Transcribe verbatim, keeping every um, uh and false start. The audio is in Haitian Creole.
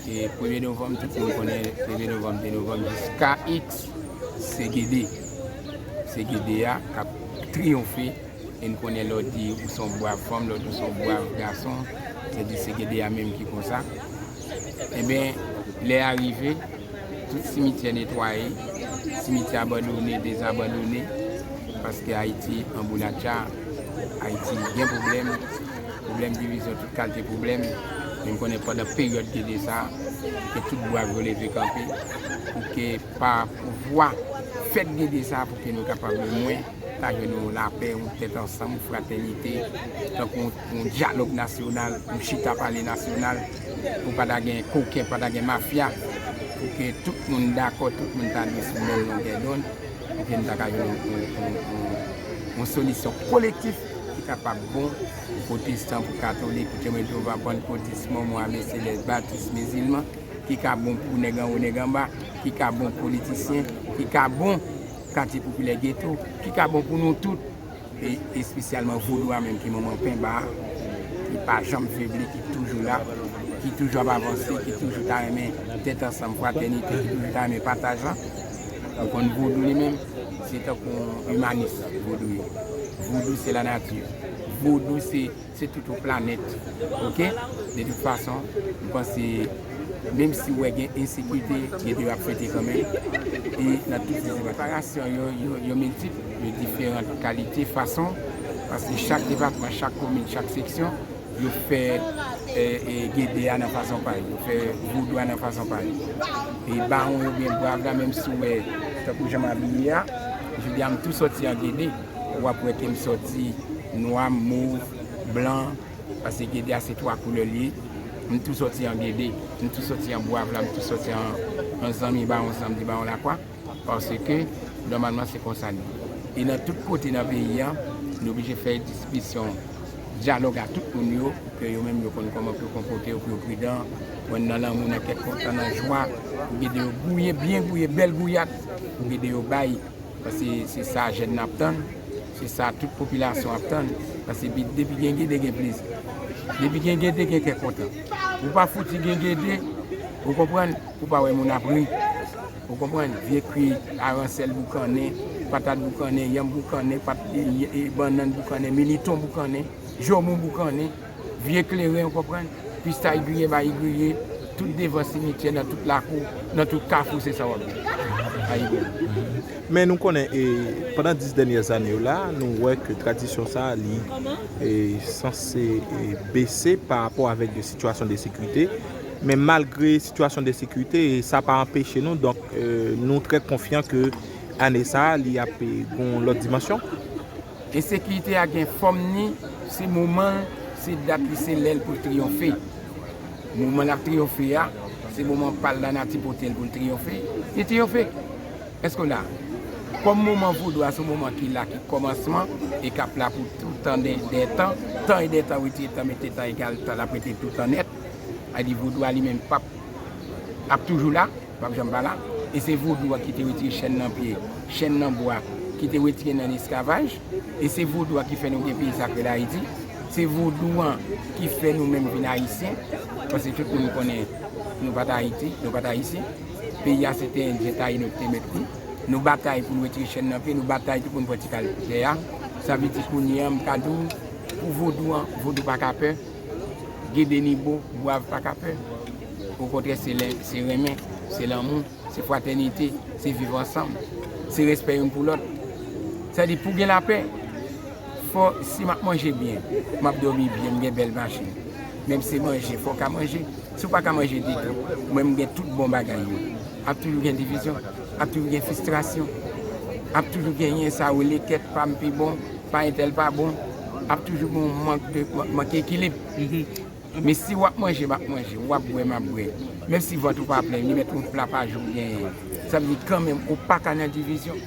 E premye novanm, tout moun konnen premye novanm, de novanm jiska X, se Gede. Se Gede a k ap triyonfe. E n konnen lè w di ou se yon brav fanm, lè w di ou se yon brav gason, se di se Gede a menm ki konsa. Ebyen, lè a rive, tout simityè netwaye, simityè abandone, dezabandone, paske Ayiti anbounatcha, Ayiti gen pwoblèm, pwoblèm divizyon, tout kalte pwoblèm. Men m konnen pandan peryòd Gede sa, ke tout brav yo leve kanpe, pou ke pa vwa fèt Gede sa, pou ke nou kapab omwen ta jwenn yon lapè, yon tèt ansanm, yon fratènite, tankou yon, yon dyalòg nasyonal, yon chita pale nasyonal, pou pa ta gen koken, pa ta gen mafya, pou ke tout moun dakò, tout moun ta dwe sou menm longè dond, pou ke nou ta ka jwenn yon, yon, yon, yon, yon solisyon kolektif ki kapab bon pou pwotestan, pou katolik, pou Temwen Jewova, pannkotis, mòmon, ame, selès, batis, mizilman, ki ka bon pou nèg anwo, nèg anba, ki ka bon pou politisyen, ki ka bon katye popilè geto, ki ka bon pou nou tout, e espesyalman vodou a menm ki manman penba a, ki pa janm febli, ki toujou la, ki toujou ap avanse, ki toujou ta renmen tèt ansanm, fratènite, ki toujou ta renmen pataj la. Ou konn vodou li menm, se tankou yon imanis vodou ye. Vodou se lanati. Vodou se se tout yon planèt. Oke? De tout fason, m panse, menm si w wè gen ensekirite, Gede yo ap fete kanmenm. E nan tout se separasyon yo, yo, yo miltip, de diferan kalite, fason, paske chak depatman, chak komin, chak seksyon, yo fè, e, e, Gede a nan fason pa yo, yo fè vodou a nan fason pa yo. E bawon yo byen brav la, menm si w wè, tankou jan m abiye a, jodi a m tou sòti an Gede, w ap wè ke m sòti nwa, mov, blan, paske Gede a se twa koulè li ye. M tou sòti an Gede, m tou sòti an bwa vla, m tou sòti an, an zanmi bawon, zanmi bawon lakwa, paske nòmalman se konsa li ye. E nan tout kote nan peyi a, nou oblije fè distribisyon dyalòg a tout moun yo, pou ke yo menm yo konn kòman pou yo konpòte yo, pou yo pridan, pou nan lanmou, nan kè kontan, nan jwa, pou Gede yo gouye, byen gouye, bèl gouyad, pou Gede yo bay. Paske se sa jèn nan ap tann, se sa tout popilasyon ap tann. Paske depi gen Gede, gen plezi. Depi gen Gede, gen kè kontan. Ou pa fouti gen Gede, ou konprann, ou pa wè moun ap ri. Ou konprann? Vye kwi aransèl boukannen, patat boukannen, yanm boukannen, pat, e, e, bannann boukannen, militon boukannen, jomon boukannen. Vye kleren, ou konprann? Pistach griye, mayi griye, tout devan simityè, nan tout lakou, nan tout kafou, se sa w ap jwenn. Mayi griye. Men nou konnen, e, pandan dis dènyè zane yo la, nou wè ke tradisyon sa a, li, e, sanse, e, bese pa rapò avèk de sitiyasyon de sekirite. Men malgre sitiyasyon de sekirite, e, sa pa anpeche nou, donk, e, nou trè konfyan ke ane sa a, li ap, e, gon lòt dimansyon. Ensekirite a gen fòm ni, se moman l, se dat li, se lè l pou l triyonfe. Moman l ap triyonfe a, se moman pa l lanati pote l pou l triyonfe. Li triyonfe. Èske w la? Kòm moman vodou a se yon moman ki la, ki kòmansman, e k ap la pou toutan dè, dè tan, tan e dè tan, retire tan, mete tan egal tan, l ap rete toutan nèt. Sa di vodou a li menm p ap, ap toujou la, p ap janm pa la. E se vodou a ki te retire chèn nan pye, chèn nan bwa, ki te retire nan esklavaj. E se vodou a ki fè nou gen peyi sa k rele Ayiti. Se vodou an ki fè nou menm vin ayisyen. Paske tout moun konnen nou pa t Ayiti, nou pa t ayisyen. Peyi a se te endyen tayino ki te mèt li. Nou batay pou n retire chèn nan pye, nou batay tou pou n pran ti kal tè a. Sa vle di kounye a, m ka di w, pou vodou an, vodou pa ka pè. Gede ni bo, bwav pa ka pè. Okontrè, se lè, se renmen, se lanmou, se fratènite, se viv ansanm, se respè youn pou lòt. Sa di pou gen lapè, fò, si m ap manje byen, m ap dòmi byen, m gen bèl machin. Menm se manje, fò w ka manje. Si w pa ka manje ditou, mwen m gen tout bon bagay yo. Ap toujou gen divizyon, ap toujou gen fristrasyon, ap toujou genyen sa yo rele kèt pa m pi bon, pa entèl pa bon, ap toujou gen yon mank de, mank ekilib. Men si w ap manje, m ap manje, w ap bwè, m ap bwè. Menm si vant ou pa plen, li mèt yon pla pa jou w genyen. Sa vle di kanmenm, ou pa ka nan divizyon.